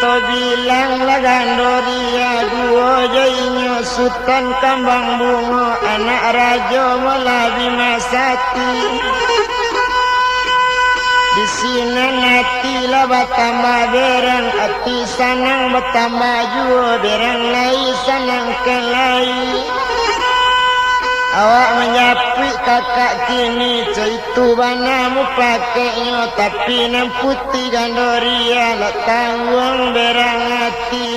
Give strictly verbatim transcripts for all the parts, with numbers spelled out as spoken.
Tabilanglah Gandoria duo jo inyo, Sutan Kambang Bungo, anak Rajo Malabi Masati. Di sinan ati lah batambah berang, ati sanang batambah juo, berang lai sanang ka lai. Awak manjapuik kakak kini, caitu bana mupakaiknyo, tapi nan putiah Gandoria lah tangguang berang ati.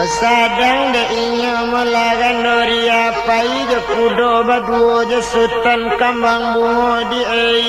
Sadang dek inyo mulakan Doria, pai jo kudo baduo jo Sutan Kambang Bungo di ai.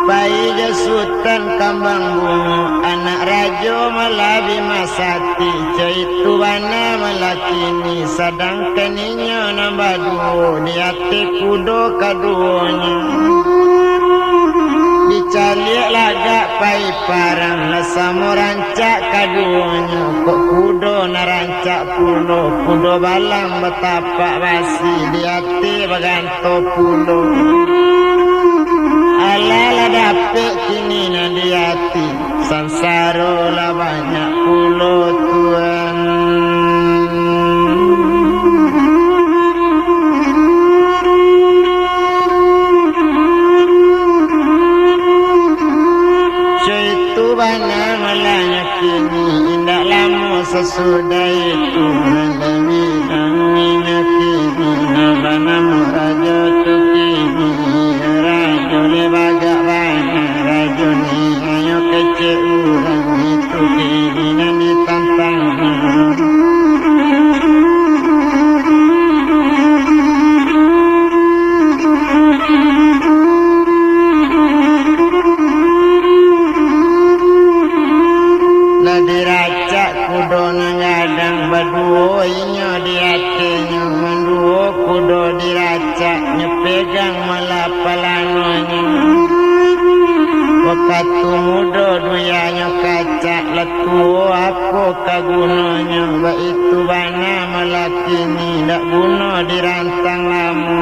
Pai jo Sutan Kambang Bungo, anak Rajo Malabi Masati, caitu bana malakini, sadangkan inyo nan baduo di ateh kudo kaduonyo. Dicaliak lagak pai parang, lah samo rancak kaduonyo, kok kudo nan rancak pulo, kudo balang batapak basi, di ateh baganto pulo. Alah lah dapek kini nan di ati, sansaro lah banyak pulo, Tuan. Caitu bana malanyo kini, indak lamo sasudah itu, nan dibilang inyo kini, nan banamo Rajo tu kini, Rajo le bagak bana, Rajo ni hanyo kecek urang itu kini nan ditantang. Lah diracak kudo nan gadang, baduo inyo di atehnyo, manduo kudo diracak, nyo pegang malah palanonyo. Wakatu mudo duyanyo kacak, lah tuo apo ka gunonyo, baitu bana malah kini, indak guno dirantang lamo.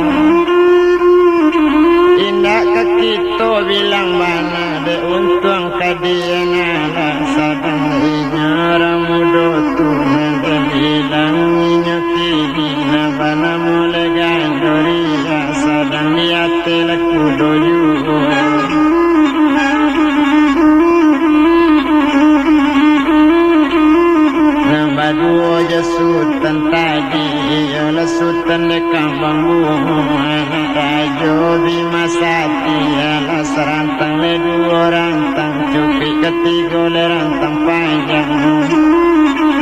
Indak ka kito bilang bana, dek untuang ka di nan alah, sadang inyo urang mudo tu, nan dibilang inyo kini, nan banamo le Gandoria, sadang di ateh lah kudo juo. Nan baduo jo Sutan tadi, iyolah Sutan dek Kambang Bungo, anak Rajo Bima Sati, alah sarantang le duo rantang, cukuik katigo le rantang panjang.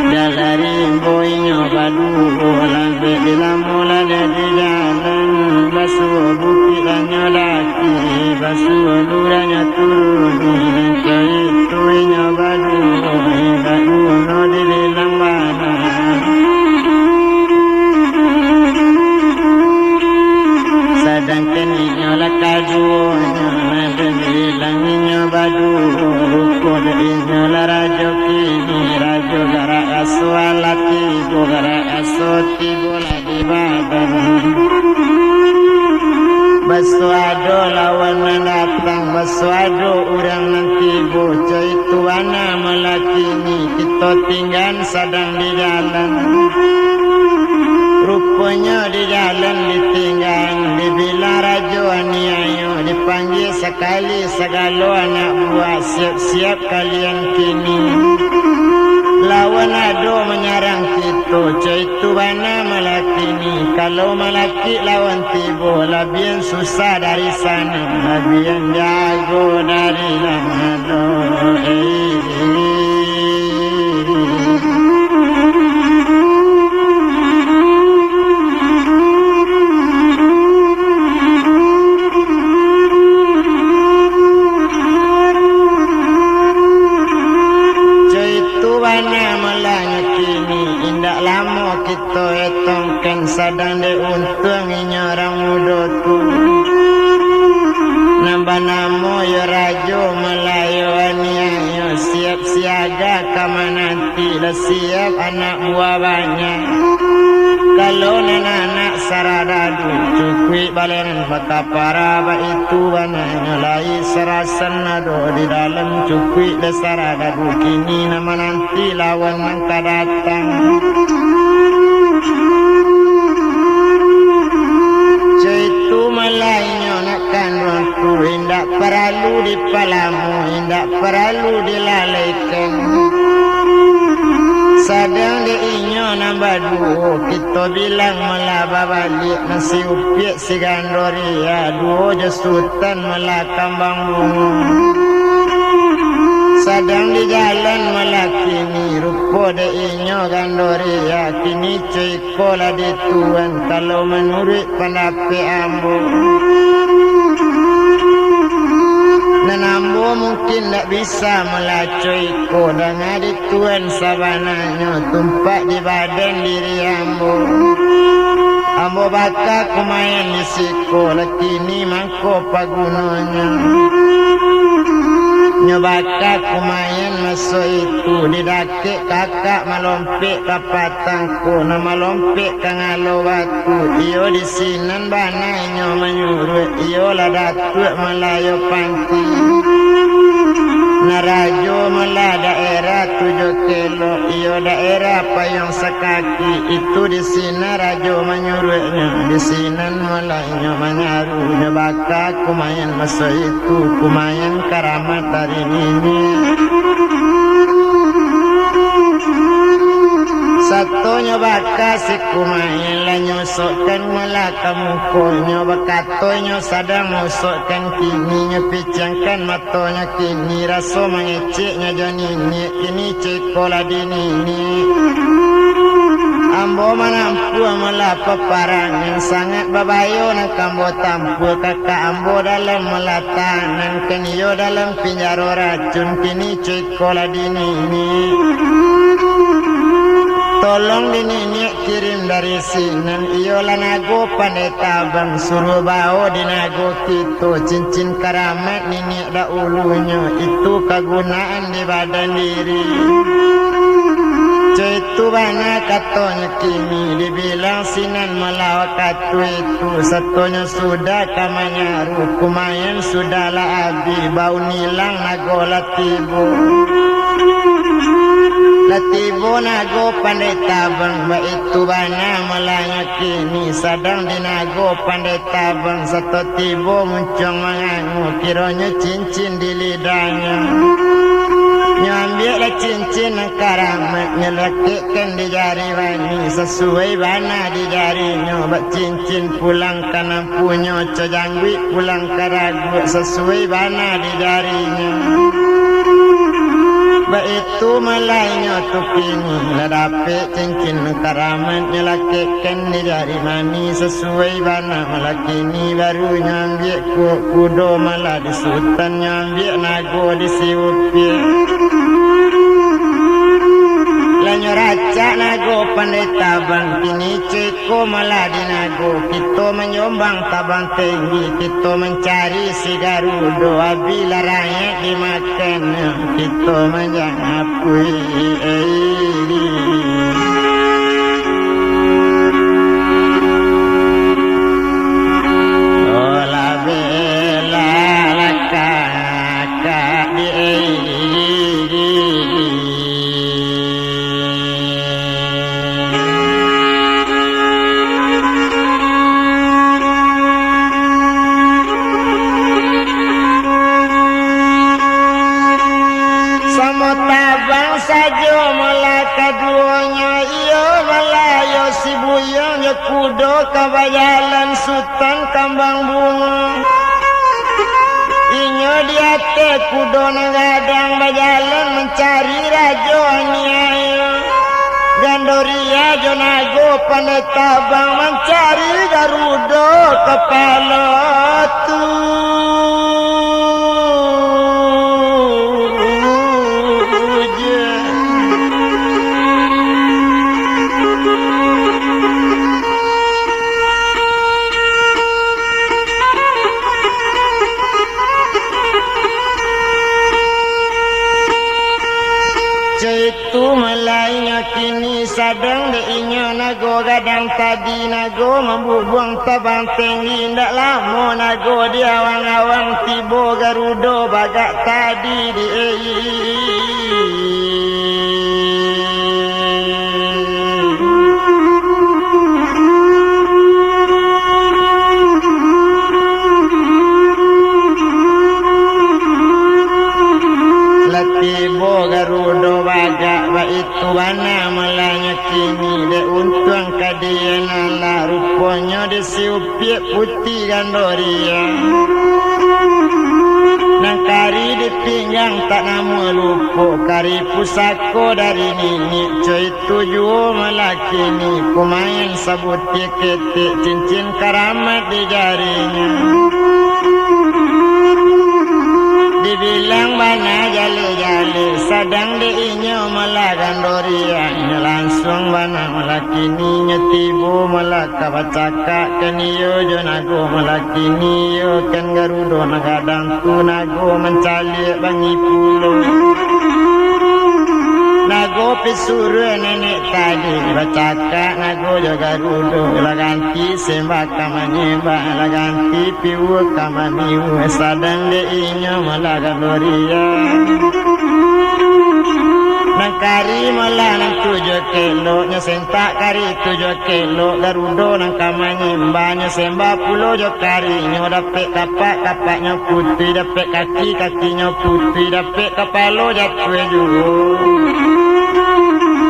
Jalan rimbo inyo baduo, lambek di lamo lah di jalan, basuo bukik lah nyo daki, basuo lurah nyo turuni, caitu inyo baduo, indak guno dibilang bana. Sadangkan inyo lah kaduonyo, nan dibilang inyo baduo, rupo dek inyo lah rajo kini, rajo garak raso alah tibo, garak raso tibo lah di badan. Basuado lawan nan datang, basuado urang nan tibo, caitu bana malah kini, kito tinggan sadang di jalan. Ruponyo di jalan ditinggan, dibilang rajo aniayo, dipanggia sakali sagalo anak buah, siap-siap kalian kini. Lawan ado manyarang kito, caitu bana malah kini. Kalau malakik lawan tibo, labian susah dari sanang, labian jago dari nan ado. Eh. Namo yo Rajo Malayo Aniayo, siap siaga ka mananti, lah siap anak buah banyak. Kalau nan anak saradadu, cukuik balengan bakapara, baitu bananyo lai sarasan ado di dalam, cukuik dek saradadu kini nan mananti lawan nan ka datang. Caitu malainyo nak kanduang tu, indak paralu dipalamo, indak paralu dilalaikan. Sadang dek inyo nan baduo, kito bilang malah babaliak, nan si Upiak si Gandoria, duo jo Sutan malah Kambang Bungo. Sadang di jalan malah kini, rupo dek inyo Gandoria, kini Coiko lah dituan, kalau manuruik pandapek ambo. Nan ambo mungkin ndak bisa malah Coiko, danga dituan sabananyo, tumpak di badan diri ambo. Ambo baka kumayan di siko, lah kini mangko pagunonyo. Nyo baka kumayan maso itu, di dakek kakak malompek ka patang ko, nan malompek ka ngalo batu. Iyo di sinan bana inyo manyuruak, iyo lah Datuak Malayo Panti. Nan Rajo malah daerah Tujuah Kelok, iyo daerah Payuang Sakaki. Itu di sinan Rajo manyuruaknyo, di sinan malah inyo manyaru. Nyo baka kumayan maso itu, kumayan karamat dari niniak. Sato nyo baka si kumayan lah nyo usokkan malah ka mukonyo, bakato nyo sadang mausokkan kini, nyo piciangkan matonyo kini, raso mangeceknyo jo niniak, kini Coiko lah di niniak. Ambo manampuah malah paparangan, sangaik babayo nan ka ambo tampuah, kakak ambo dalam malah tahanan, kan iyo dalam pinjaro racun, kini Coiko lah di niniak. Tolong di niniak kirim dari sinan, iyolah nago pandai tabang, suruah bao di nago kito, cincin karamat niniak dahulunyo, itu kagunaan di badan diri. Caitu bana katonyo kini, dibilang sinan malah wakatu itu, satonyo sudah ka manyaru, kumayan sudah lah abih, baun ilang nago lah tibo. Lah tibo nago pandai tabang, baitu bana malahnyo kini, sadang di nago pandai tabang, sato tibo muncuang mangangu, kironyo cincin di lidahnyo. Nyo ambiaklah cincin nan karamat, nyo lakekkan di jari manih, sasuai bana di jarinyo, bak cincin pulang ka nan punyo, co jangguik pulang ka raguak, sasuai bana di jarinyo. Baitu malahnyo tu kini, lah dapek cincin karamat, nyo lakekkan di jari manih, sasuai bana malah kini, baru nyo ambiak ku-, kudo malah di Sutan, nyo ambiak nago di si Upiak. Lah nyo racak nago pandai tabang, kini Coiko malah di nago, kito manyombang tabang tinggi, kito mancari si Garudo, abih lah rayak dimakan, kito manjang apuik. Oh, lah bela lah kakak di. Samo tabang sajo malah kaduonyo, iyo malah yo si Buyuang jo kudo ka bajalan, Sutan Kambang Bungo. Inyo di ateh kudo nan gadang bajalan mancari Rajo Aniayo. Gandoria jo nago pandai tabang mancari Garudo kapalo tujuah. Sadang dek inyo nago gadang tadi, nago mambubuang tabang tinggi. Indak lamo nago di awang-awang, tibo Garudo bagak tadi di Lah tibo Garudo bagak, baitu bana malanyo kini. Dek untuang ka dian alah, ruponyo disiupiak putih gandoria. Nan kari di pinggang tak namuah lupo, kari pusako dari niniak. Coi tu juo malah kini, kumain sabutir ketek, cincin karamat di jarinyo. Dibilang bana jaleh-jaleh, sadang dek inyo malah gandoria. Inyo lansuang bana malah kini, inyo tibo malah ka bacakak, kan iyo jo nago malah kini, iyo kan Garudo nan gadang tu, nago mancaliak bangi pulo. Nago pisuruah nenek tadi, bacakak nago jo Garudo, lah ganti sembah ka manyembah, lah ganti piwua ka mamiwua, sadang dek inyo malah gandoria. Nan kari malah nan tujuah keloknyo, sentak kari tujuah kelok, Garudo nan ka manyembahnyo, sembah pulo jo karinyo, dapek kapak, kapaknyo putuih, dapek kaki, kakinyo putuih, dapek kapalo jatuah juo.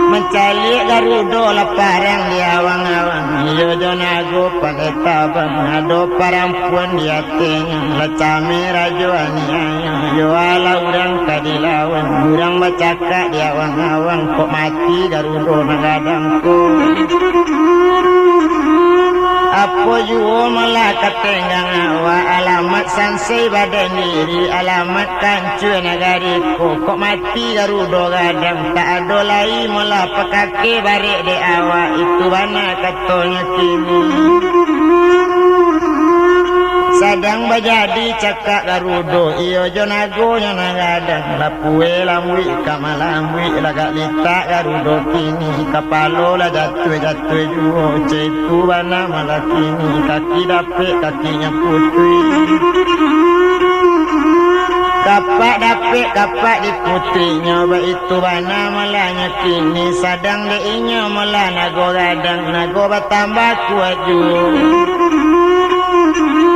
Mancaliak Garudo lah parang di awang-awang, iyo jo nago pandai tabang, ado parampuan di atenyo, lah cameh rajo aniayo, iyo alah urang ka dilawan, urang bacakak di awang-awang, kok mati Garudo nan gadang ko. Apo juo malah ka tenggang awak, alamat sansai badan diri, alamat kancua nagari ko. Kok mati Garudo gadang, tak ado lai malah pakakeh barek dek awak, itu bana katonyo kini. Sadang bajadi cakak Garudo, iyo jo nagonyo nan gadang, lah pueh lambuik ka malambuik, lagak litak Garudo kini, kapalo lah jatuah-jatuah juo, caitu bana malah kini, kaki dapek kakinyo putuih. Kapak dapek kapak diputuihnyo, baitu bana malahnyo kini, sadang dek inyo malah nago gadang, nago batambah kuat juo.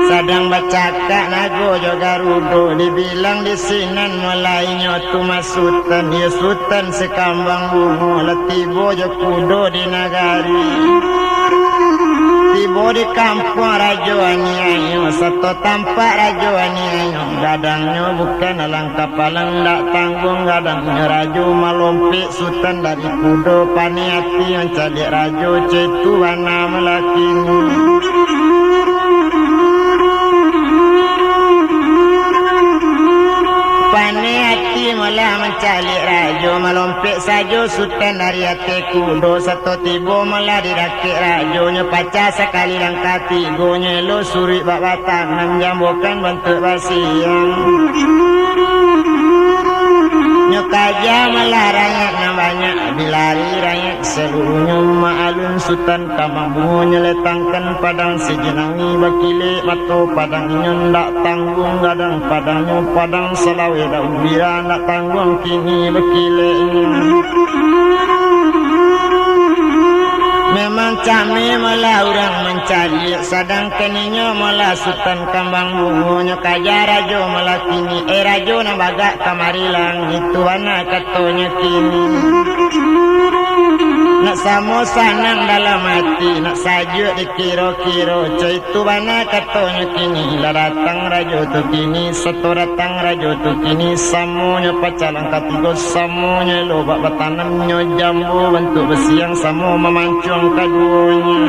Sadang bacakak nago jo Garudo, dibilang di sinan malah inyo tu mah Sutan, iyo Sutan sakambang bungo, lah tibo jo kudo di nagari. Tibo di kampuang rajo aniayo, sato tampak rajo aniayo, gadangnyo bukan alang kapalang, dak tangguang gadangnyo rajo, malompek Sutan dari kudo, paneh ati mancaliak rajo, caitu bana malah kini. Paneh ati malah mancaliak rajo, malompek sajo Sutan dari ateh kudo, sato tibo malah di dakek rajo, nyo pacah sakali langkah tigo, nyo elok suruik bak batang, nan jambokan bantuak basiang. Nyo kaja malah rakyat nan banyak, bilari rakyat saluruahnyo, maalun Sutan Kambang Bungo nyo letangkan padang sijinawi, bakilek mato padang inyo, ndak tangguang gadang padangnyo, padang salaweh daun bira, ndak tangguang kini bakileknyo. Memang cameh malah urang mancaliak, sadangkan inyo malah Sutan Kambang Bungo, nyo kaja rajo malah kini, eh, rajo nan bagak kamari langik, itu bana katonyo kini. Nak samo sanang dalam ati, nak sajuak dikiro-kiro, caitu bana katonyo kini, lah datang rajo tu kini, sato datang rajo tu kini, samonyo pacah langkah tigo, samonyo elok bak batanam, nyo jambo bantuak basiang, samo mamancuang kaduonyo.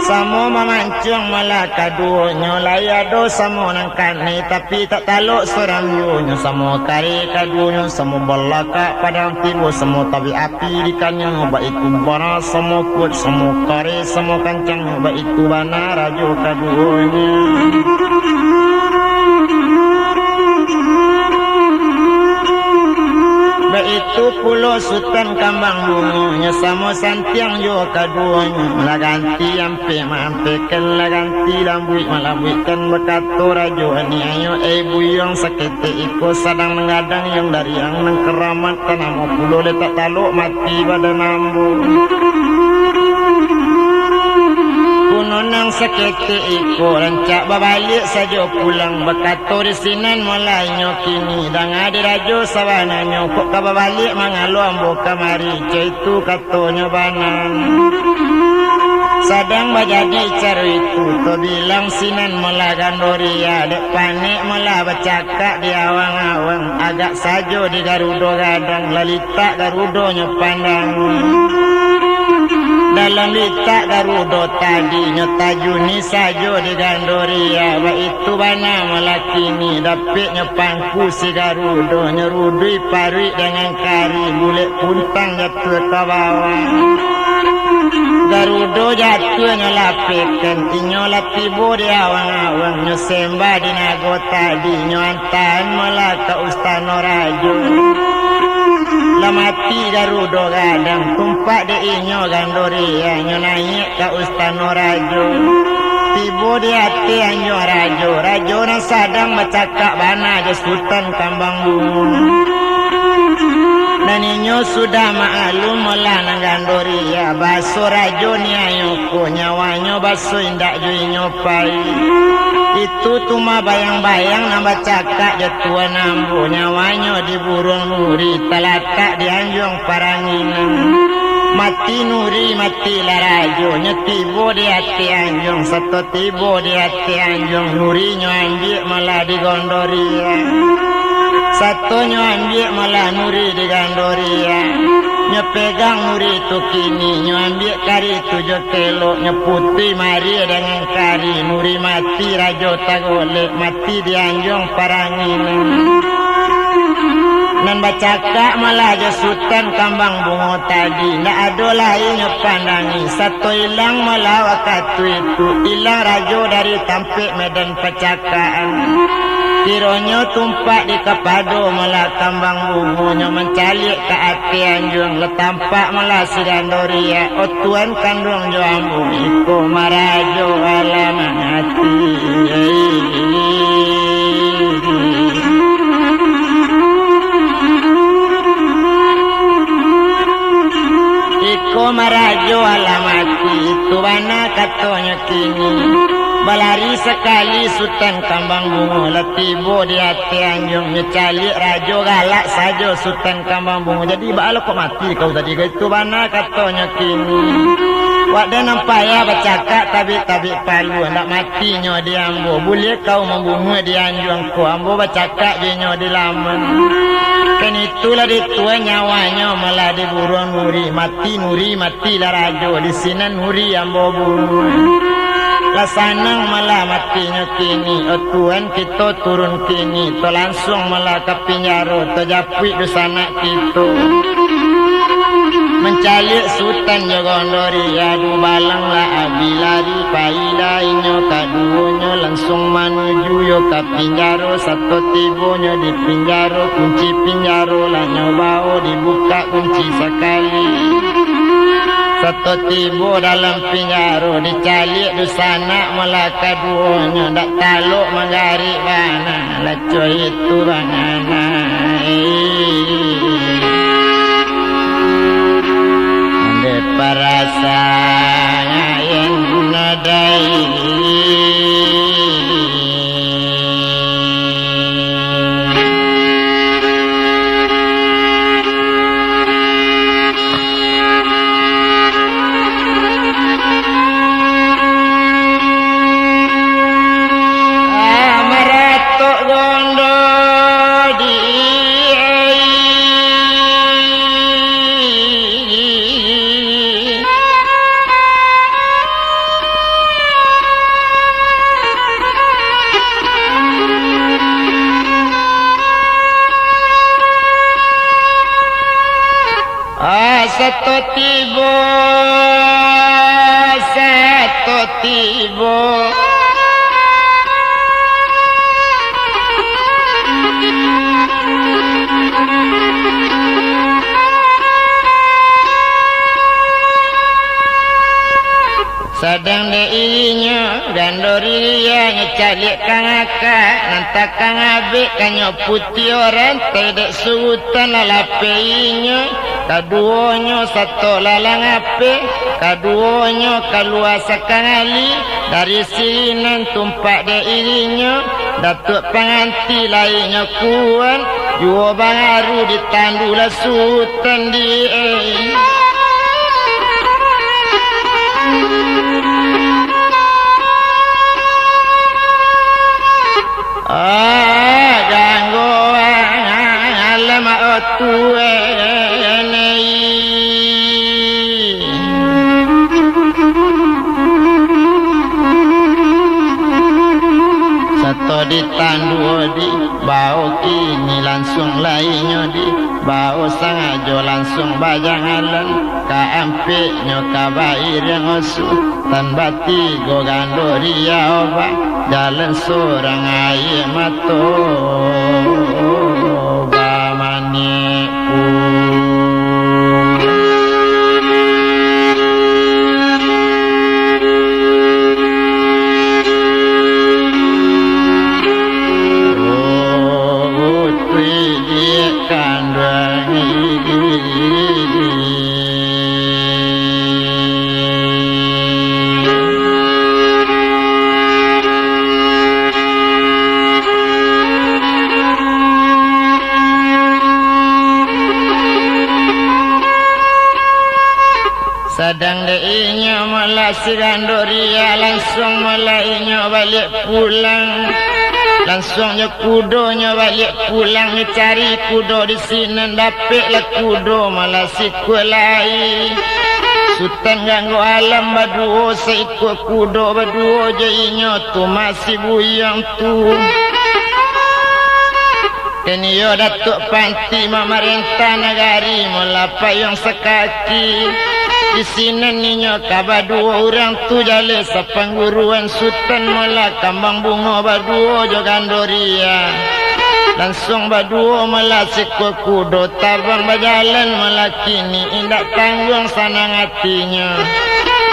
Samo mamancuang malah kaduonyo, lai ado samo nan kanai, tapi tak talok surang juo, nyo samo kareh kaduonyo, samo balakak padang tibo, samo tabik api di kaniangnyo, baitu bana samo kuat, samo kareh, samo kancangnyo, baitu bana rajo kaduonyo. Baitu pulo Sutan Kambang Bungo, nyo samo santiang jo kaduonyo, lah ganti ampek maampekan, lah ganti lambuik malambuikkan, bakato rajo aniayo, "Eh buyuang saketek iko sadang manggadang yang dari ang nan karamat, tanamo pulo letak talok mati badan ambo." Kuno nan saketek iko rancak babaliak sajo pulang, bakato di sinan malah inyo kini, "Danga di rajo sabananyo, kok ka babaliak mangalo ambo kamari?" Caitu katonyo bana. Sadang bajadi caro itu, tabilang sinan malah Gandoria, dek panek malah bacakak di awang-awang, agak sajo di Garudo gadang, lah litak Garudonyo pandang. Dalam litak Garudo tadi, nyo tajuni sajo di Gandoria, baitu bana malah kini, dapeknyo pangku si Garudo, nyo rudui paruik dangan kari, bulek puntang jatuah ka bawah. Garudo jatuah nyo lapekan, inyo lah tibo di awang-awang, nyo sembah di nago tadi, nyo antaan malah ka ustano rajo. Lah mati Garudo gadang, tumpak dek inyo Gandoria, nyo naiak ka ustano rajo. Tibo di ateh anjuang rajo, rajo nan sadang bacakak bana jo Sutan Kambang Bungo. Nan inyo sudah maaklum malah nan Gandoria, baso rajo niayo ko, nyawanyo baso indak jo inyo pai. Itu tu mah bayang-bayang nan bacakak jo tuan ambo, nyawanyo di buruang nuri, talatak di anjuang paranginan. Mati nuri, matilah rajo, nyo tibo di ateh anjuang, sato tibo di ateh anjuang, nuri nyo ambiak malah di Gondoria. Sato nyo ambiak malah nuri di Gandoria. Nyo pegang nuri tu kini, nyo ambiak kari tu jo kelok, nyo putuih maria dangan kari, nuri mati rajo tagolek, mati di anjuang paranginan. Nan bacakak malah jo Sutan Kambang Bungo tadi, ndak ado lai nyo pandangi, sato ilang malah wakatu itu, ilang rajo dari tampek medan pacakakan. Kironyo tumpak di kapado malah Kambang Bungo, nyo mancaliak ka ateh anjuang, lah tampak malah si Gandoria, "Oh tuan kanduang jo ambo, iko marajo alah mati." Iko marajo alah mati, itu bana katonyo kini. Balari sakali Sutan Kambang Bungo, lah tibo di ateh anjuang, nyo caliak rajo galak sajo Sutan Kambang Bungo. Jadi, baa lo kok mati kau tadi, itu bana katonyo kini. Wak den nan payah bacakak tabik-tabik palu, ndak mati nyo di ambo. Buliah kau mambunuah di anjuang ko, ambo bacakak jo inyo di laman. Kan itulah dituan nyawanyo malah di buruang nuri, mati nuri, matilah rajo, di sinan nuri ambo bunuah. Lah sanang malah matinyo kini, oh tuan kito turun kini, to lansuang malah ka pinjaro, to japuik dunsanak kito. Mancaliak Sutan jo Gondoria, dubalang lah abih lari, pailah inyo kaduonyo lansuang manuju yo ka pinjaro, sato tibonyo di pinjaro, kunci pinjaro lah nyo bao, dibukak kunci sakali. Sato tibo dalam pinjaro, dicaliak dunsanak malah kaduonyo, ndak talok manggarik bana, lah co itu bangana. Dek parasaan nadai. Maratok gondo di ai. Ah, sato tibo, sato tibo. Sadang dek irinyo, gando riria nyo caliak ka ngakak, nan takang abek kanyo putiah rantai dek surutan lah lapeh inyo, kaduonyo sato lalang apeh, kaduonyo kalua sakangali, dari sinan tumpak dek irinyo, Datuak panganti lai nyo kuat, juo baharu ditandu lah sutan di. Ah, gangguan alam otuan. Sato ditandua di bao kini, lansuang lai nyo di bao, sangajo lansuang bajangalan ka ampeknyo ka bairiang osu, tan batigo gando riau ba jalan surang aia mato. Bamanik Sadang dek inyo malah si Rando Ria, lansuang malah inyo baliak pulang. Lansuang jo kudonyo baliak pulang, dicari kudo di sinan, dapeklah kudo malah sikua lai. Sutan Ganggo Alam baduo, saikua kudo baduo jo inyo tu masih buyuang tu. Kini yo Datuak Panti mamarentah nagari, malah payuang sakaki. Di sinan inyo ka baduo urang tu jaleh sapangguruan, Sutan malah Kambang Bungo baduo jo Gando Ria. Lansuang baduo malah sikua kudo tabang bajalan, malah kini indak tangguang sanang atinyo.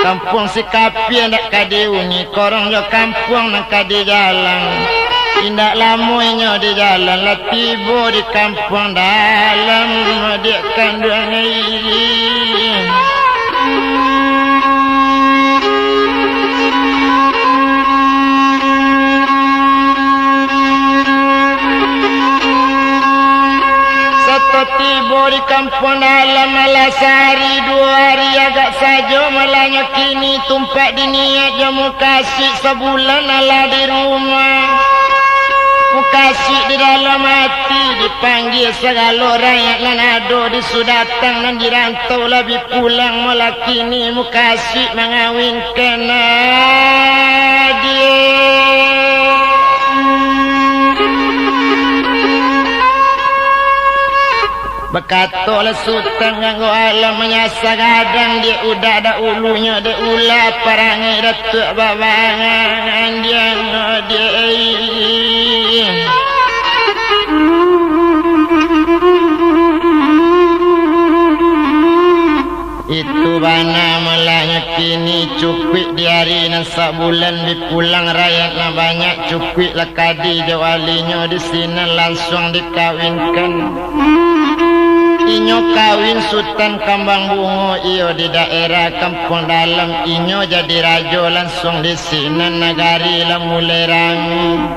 Kampuang si Kapia indak ka diuni, korong jo kampuang nan ka dijalang. Indak lamo inyo di jalan, lah tibo di kampuang dalam, diak kanduang iri. Sato tibo di kampuang dalam, malah sahari duo hari agak sajo, malah nyo kini tumpak diniat jo mukasuik sabulan alah di rumah. Mukasuik di dalam ati, dipanggia sagalo rakyat nan ado di sudatang nan di rantau lah bi pulang, malah kini mukasuik mangawinkan adiak. Bakatolah Sutan Ganggo Alam manyasa gadang, dek uda dahulunyo, dek ulah parangai Datuak Babangan, diang dek. Itu bana malah nyo kini, cukuik di ari nan sabulan bi pulang, rakyat nan banyak cukuik lah kadi jo walinyo di sinan lansuang dikawinkan. Inyo kawin Sutan Kambang Bungo, iyo di daerah Kampuang Dalam, inyo jadi rajo lansuang di sinan, nagari lah mulai rami.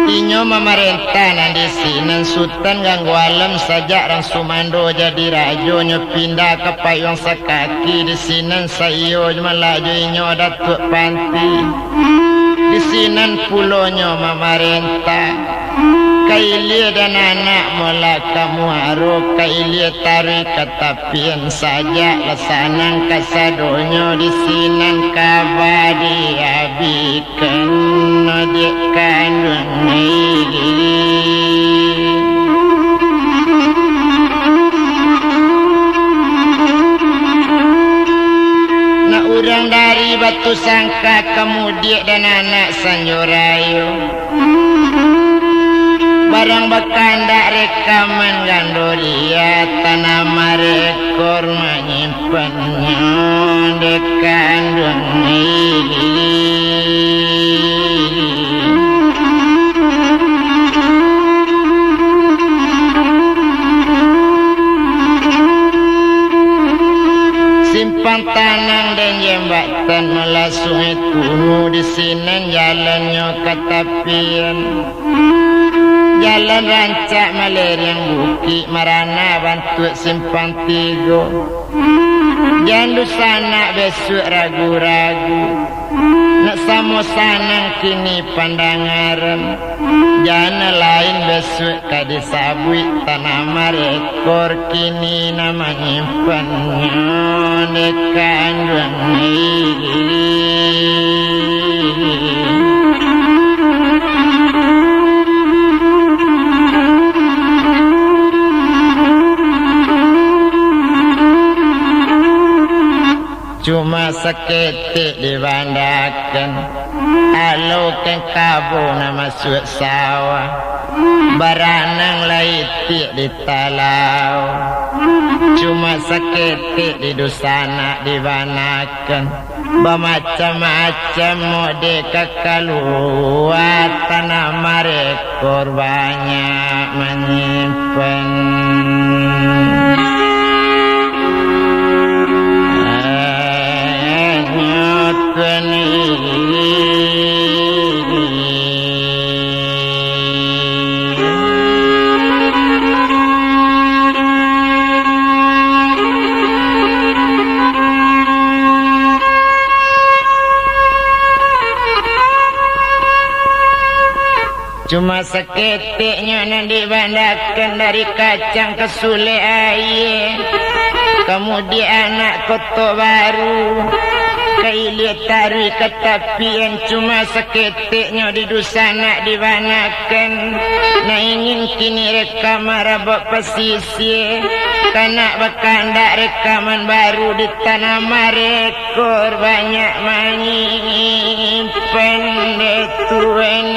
Inyo mamarentah nan di sinan, Sutan Ganggo Alam sajak rang sumando jadi rajo, nyo pindah ka payuang sakaki di sinan, saiyo malah jo inyo Datuak Panti. Di sinan pulo nyo mamarentah. Ka ilia dan anak molah ka muaro, ka ilia taruih ka tapian, sajak lah sanang kasadonyo di sinan, ka badi abih. Kano dek kanduang iri. Nak urang dari Batu Sangka, kamudiak dan anak Sanjo Rayo. Urang bakandak rekaman gandoria, tanah marekor manyimpannyo dek kanduang. Simpang Tanang dan jambatan malah Sungai Tunu, di sinan jalannyo ka tapian. Jalan rancak maleriang bukik, marana bantuak simpang tigo. Jan dunsanak bisuak ragu-ragu, nak samo sanang kini pandangaran. Jan nan lain bisuak ka disabuik, tanah marekor kini nan manyimpannyo dek kanduang. Cuma saketek dibandakan, alokan kabo nan masuak sawah, baranang lai itiak di talau. Cuma saketek di dunsanak dibanakan, bamacam-macam mode ka kalua, tanah marekor banyak manyimpan. Hanyo Tuhan. Cuma saketeknyo nan dibandakan dari kacang ka sulek aia, ka mudiak anak Koto Baru, ka ilia taruih ka tapian. Cuma saketeknyo di dunsanak dibanakan, nan ingin kini reka marabok pasisia, kanak bakandak rekaman baru di tanah marekor banyak manyimpan dek Tuhan.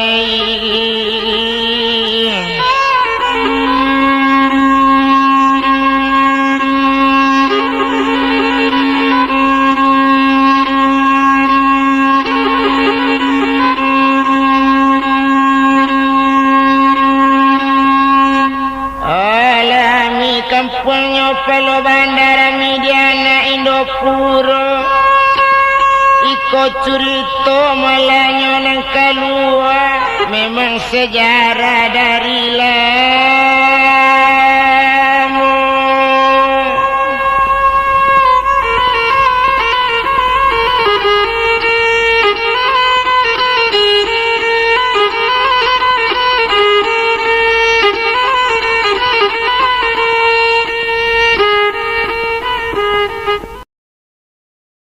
Alah, ami kampuangnyo Palo Bandar, ami di anak Indopuro. Iko curito malanyo nan kalua, memang sejarah dari lah.